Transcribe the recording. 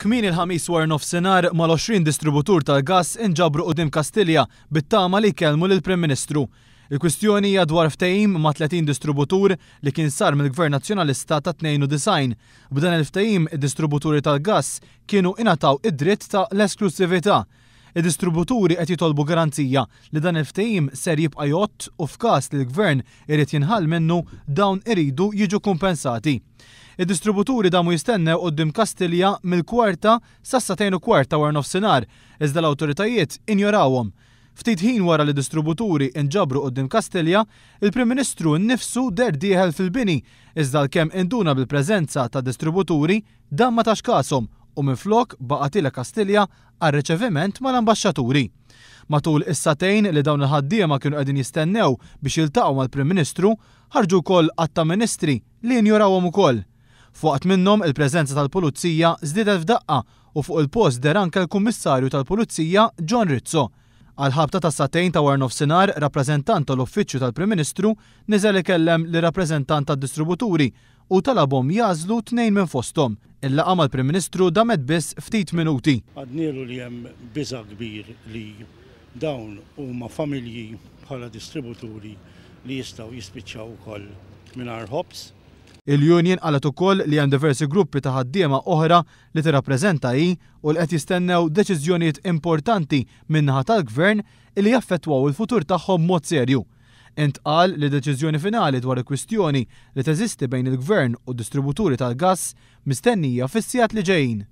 Kmieni l-Ħamis waranofsinhar, mal-20 distributur tal-gass inġabru quddiem Kastilja bit-tama li jkellmu lill-Prim Ministru. Il-kwistjoni hija dwar ftehim ma' 30 distributur li kien sar mill-Gvern Nazzjonalista tat-92. B'dan il-ftehim, id-distributuri tal-gass kienu ingħataw id-dritt ta' l-esklussività. Id-distributuri qed jitolbu garanzija li dan il-ftehim ser jibqa' jgħodd u f'każ li l-Gvern irid jinħall minnu, dawn iridu jiġu kumpensati. Id-distributuri damu jistennew quddiem Kastilja mill-kwarta sas-sagħtejn u kwart ta' waranofsinhar, iżda l-awtoritajiet injorawhom. Ftit ħin wara li d-distributuri inġabru quddiem Kastilja, il-Prim Ministru nnifsu deher dieħel fil-bini, iżda għalkemm induna bil-preżenza tad-distributuri, dan ma tax kashom u minflok baqa' tiela' Kastilja għar-riċeviment mal-ambaxxaturi. Matul is-sagħtejn li dawn il-ħaddiema kienu qegħdin jistennew biex jiltaqgħu mal-Prim Ministru, ħarġu wkoll għadd ta' ministri li injorawhom ukoll. F'waqt minnhom il-preżenza tal-Pulizija żdiedet f'daqqa u fuq il-post deher anke l-Kummissarju tal-Pulizija John Rizzo. Għall-ħabta tas-sagħtejn ta' waranofsinhar rappreżentant tal-Uffiċċju tal-Prim Ministru niżel ikellem lir-rappreżentant tad-distributuri u talabhom jagħżlu tnejn minn fosthom. Il-laqgħa mal-Prim Ministru damet biss ftit minuti. Għadnielu li hemm biża' kbir li dawn huma familji bħala distributuri li jistgħu jispiċċaw ukoll mingħajr ħobż. Il-union qalet ukoll li hemm diversi gruppi ta' ħaddiema oħra li tirrappreżenta hi u li qed jistennew deċiżjonijiet importanti min-naħa tal-Gvern illi jaffettwaw il-futur tagħhom b'mod serju. Intqal li deċiżjoni finali dwar il-kwistjoni li teżisti bejn il-Gvern u d-distributuri tal-gass mistennija fis-sigħat li ġejjin.